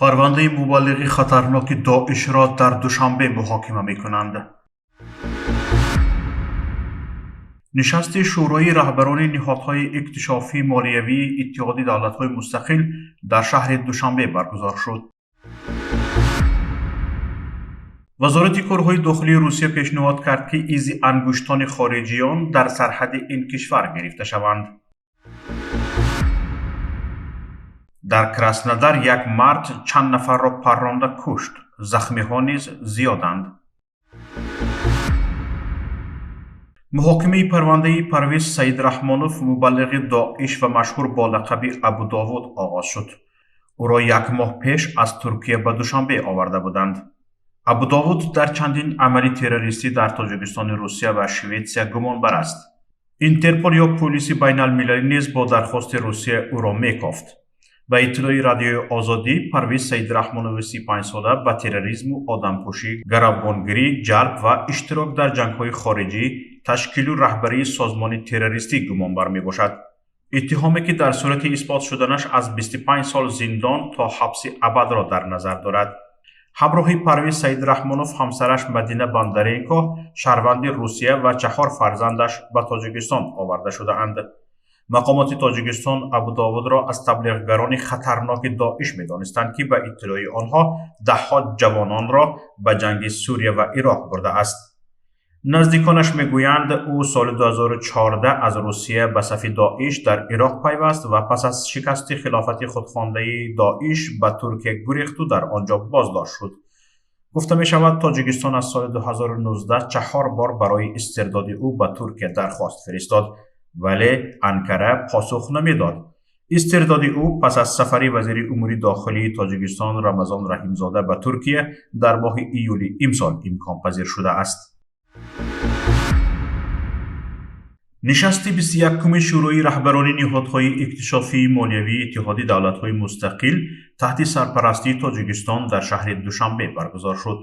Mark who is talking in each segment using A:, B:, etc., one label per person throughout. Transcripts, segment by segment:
A: Парвандаи мубаллиғи хатарноки Доишро дар Душанбе муҳокима мекунанд. Нишасти Шӯрои раҳбарони ниҳодҳои иктишофии молиявии Иттиҳоди давлатҳои мустақил дар шаҳри Душанбе баргузор шуд. Вазорати корҳои дохилии Русия пешниҳод кард, ки изи ангуштони хориҷиён дар сарҳади ин кишвар гирифта шаванд. Дар Краснодар як мард чанд нафарро парронда кушт. Захмиҳо низ зиёданд. Муҳокимаи парвандаи Парвиз Саидрахмонов, мубаллиғи Доиш ва машҳур бо лақаби Абудовуд, оғоз шуд. Ӯро як моҳ пеш аз Туркия ба Душанбе оварда буданд. Абудовуд дар чандин амали террористӣ дар Тоҷикистони, Русия ва Шветсия гумонбар аст. Интерпол ё пулиси байналмилалӣ низ бо дархости Русия ӯро мекофт. Ба иттилои Радиои Озодӣ, Парвиз Саидрахмонови 35сола ба терроризму одамкушӣ, гаравгонгирӣ, ҷалб ва иштирок дар ҷангҳои хориҷӣ, ташкилу раҳбарии созмони террористӣ гумонбар мебошад. Иттиҳоме, ки дар сурати исбот шуданаш аз 25 сол зиндон то ҳабси абадро дар назар дорад. Ҳамроҳи Парвиз Саидрахмонов ҳамсараш Мадина Бандаренко, шаҳрванди Русия, ва чаҳор фарзандаш ба Тоҷикистон оварда шудаанд. Мақомоти Тоҷикистон Абудовудро аз таблиғгарони хатарноки Доиш медонистанд, ки ба иттилои онҳо даҳҳо ҷавононро ба ҷанги Сурия ва Ироқ бурдааст. Наздиконаш мегӯянд, ӯ соли 2014 аз Русия ба сафи Доиш дар Ироқ пайваст ва пас аз шикасти хилофати худхондаи Доиш ба Туркия гурехту дар он ҷо боздошт шуд. Гуфта мешавад, Тоҷикистон аз соли 2019 чаҳор бор барои истирдоди ӯ ба Туркия дархост фиристод, вале Анкара посух намедод. Истирдоди ӯ пас аз сафари вазири умури дохилии Тоҷикистон Рамазон Раҳимзода ба Туркия дар моҳи июли имсол имконпазир шудааст. Нишасти 21-уми Шӯрои раҳбарони ниҳодҳои иктишофии молиявии Иттиҳоди давлатҳои мустақил таҳти сарпарастии Тоҷикистон дар шаҳри Душанбе баргузор шуд.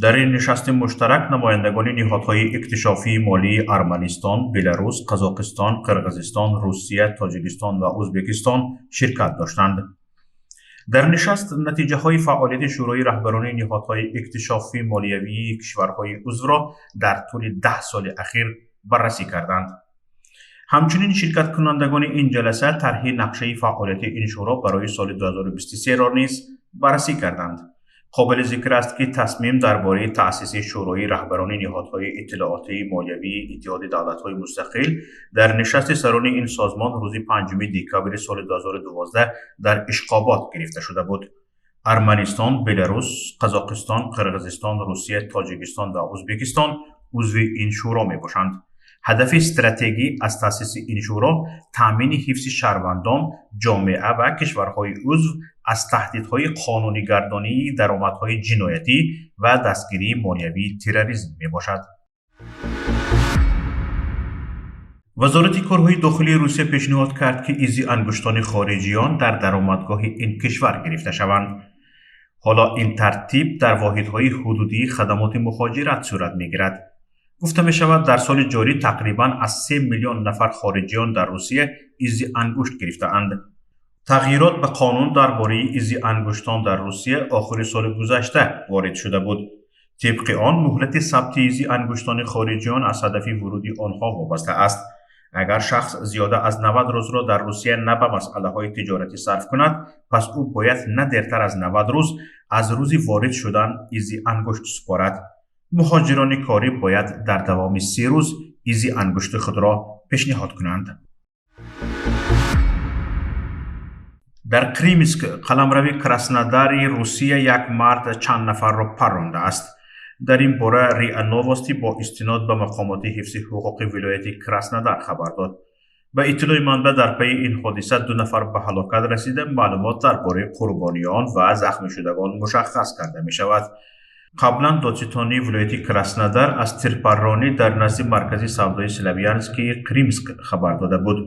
A: Дар ин нишасти муштарак намояндагони ниҳодҳои иктишофии молии Арманистон, Беларус, Қазоқистон, Қирғизистон, Русия, Тоҷикистон ва Ӯзбекистон ширкат доштанд. Дар нишаст натиҷаҳои фаъолияти Шӯрои раҳбарони ниҳодҳои иктишофии молиявии кишварҳои узвро дар тӯли 10 соли ахир баррасӣ карданд. Ҳамчунин ширкаткунандагони ин ҷаласа тарҳи нақшаи фаъолияти ин шӯро барои соли 2023-ро низ баррасӣ карданд. Қобили зикр аст, ки тасмим дар бораи таъсиси Шӯрои раҳбарони ниҳодҳои иттилоотии молиявии Иттиҳоди давлатҳои мустақил дар нишасти сарони ин созмон рӯзи 5 декабри соли 2012 дар Ишқобод гирифта шуда буд. Арманистон, Беларус, Қазоқистон, Қирғизистон, Русия, Тоҷикистон ва Ӯзбекистон узви ин шӯро мебошанд. Ҳадафи стратегӣ аз таъсиси ин шӯро таъмини ҳифзи шаҳрвандон, ҷомеа ва кишварҳои узв аз таҳдидҳои қонунигардонии даромадҳои ҷиноятӣ ва дастгирии молиявии терроризм мебошад. Вазорати корҳои дохилии Русия пешниҳод кард, ки изи ангуштони хориҷиён дар даромадгоҳи ин кишвар гирифта шаванд. Ҳоло ин тартиб дар воҳидҳои ҳудудии хадамоти муҳоҷират сурат мегирад. Гуфта мешавад, дар соли ҷорӣ тақрибан аз 3 миллион нафар хориҷиён дар Русия изи ангушт гирифтаанд. Тағйирот ба қонун дар бораи изи ангуштон дар Русия охири соли гузашта ворид шуда буд. Тибқи он, муҳлати сабти изи ангуштони хориҷиён аз ҳадафи вуруди онҳо вобаста аст. Агар шахс зиёда аз 90 рӯзро дар Русия на ба масъалаҳои тиҷоратӣ сарф кунад, пас ӯ бояд на дертар аз 90 рӯз аз рӯзи ворид шудан изи ангушт супорад. Муҳоҷирони корӣ бояд дар давоми 30 рӯз изи ангушти худро пешниҳод кунанд. Дар Кримск, қаламрави Краснодари Русия, як мард чанд нафарро паррондааст. Дар ин бора РИА Новости бо истинод ба мақомоти ҳифзи ҳуқуқи вилояти Краснодар хабар дод. Ба иттилои манбаъ, дар пайи ин ҳодиса ду нафар ба ҳалокат расида, маълумот дар бораи қурбониён ва захмишудагон мушаххас карда мешавад. Қаблан додситонии вилояти Краснодар аз тирпарронӣ дар назди маркази савдои Славянскии Кримск хабар дода буд.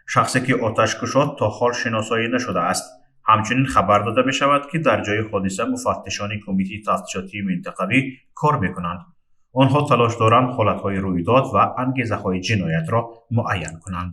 A: Шахсе, ки оташ кушод, то ҳол шиносоӣ нашудааст. Ҳамчунин хабар дода мешавад, ки дар ҷои ҳодиса муфаттишони Кумитаи тафтишотии минтақавӣ кор мекунанд. Онҳо талош доранд ҳолатҳои рӯйдод ва ангезаҳои ҷиноятро муайян кунанд.